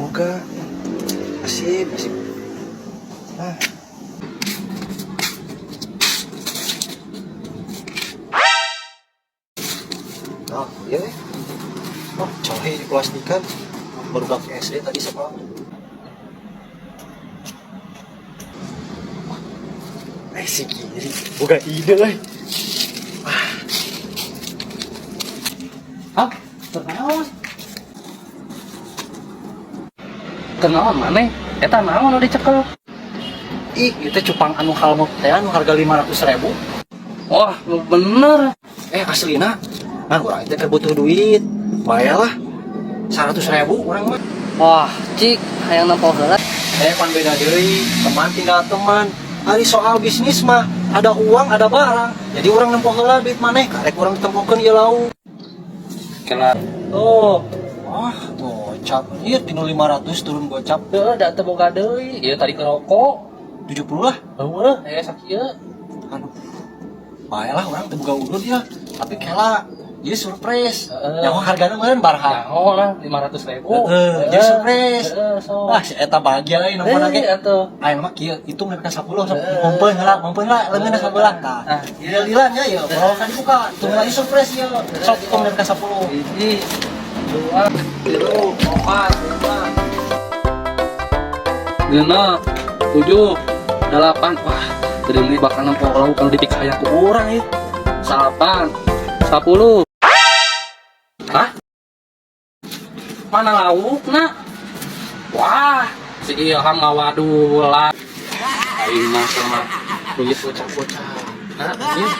Boga. Asip, asip. Ah. Nah, iya eh. Oh, cohe di plastikan. Baru ke SD tadi sekolah. Eh, si Giri, boga ide euy. Hah? Kenaon? Kenaon maneh? Eta naon nu dicekel? Ih, ieu teh cupang anu halmok teh anu harga 500 ribu. Wah, nu bener. Eh, aslina. Nah, urang teh butuh duit. Bayar lah. 100 ribu urang mah. Wah, cik, hayang nempo heula. Eh, pan beda deui. Teman tinggal teman. Ari soal bisnis mah ada uang, ada barang. Jadi urang nempo heula duit maneh, karek urang ditempokeun ieu lauk. Kela. Oh. Wah, gocap. Iya, tinu 500 turun gocap. Heuh, da teu boga deui. Ieu tadi kerokok. 70 lah. Heueuh, aya sakieu. Aduh. Bae lah urang teu boga urut ya. Tapi kela, ieu surprise. Heeh. Nyaho hargana meureun barha. Nyaho lah 500 ribu. Heeh, jadi surprise. Heeh, sok. Wah, si eta bahagia euy nonton ge. Eh, atuh. Ayeuna mah kieu, hitung nepi ka 10 sok mompeun heula, mompeun heula, leungeunna sabelah tah. Ah. Deal-dealan nya ieu, bawa ka dibuka. Tunggu lagi surprise ieu. Sok hitung nepi ka 10. Hiji, dua, tilu, opat, lima, genep, tujuh, delapan. Wah, tadi bakal nempo lauk kalau dipikaya ku urang ya. 9, 10. Hah? Mana lauk nak? Wah, si Ilham ngawadula. Aing mah sama duit bocah-bocah. Nah, iya.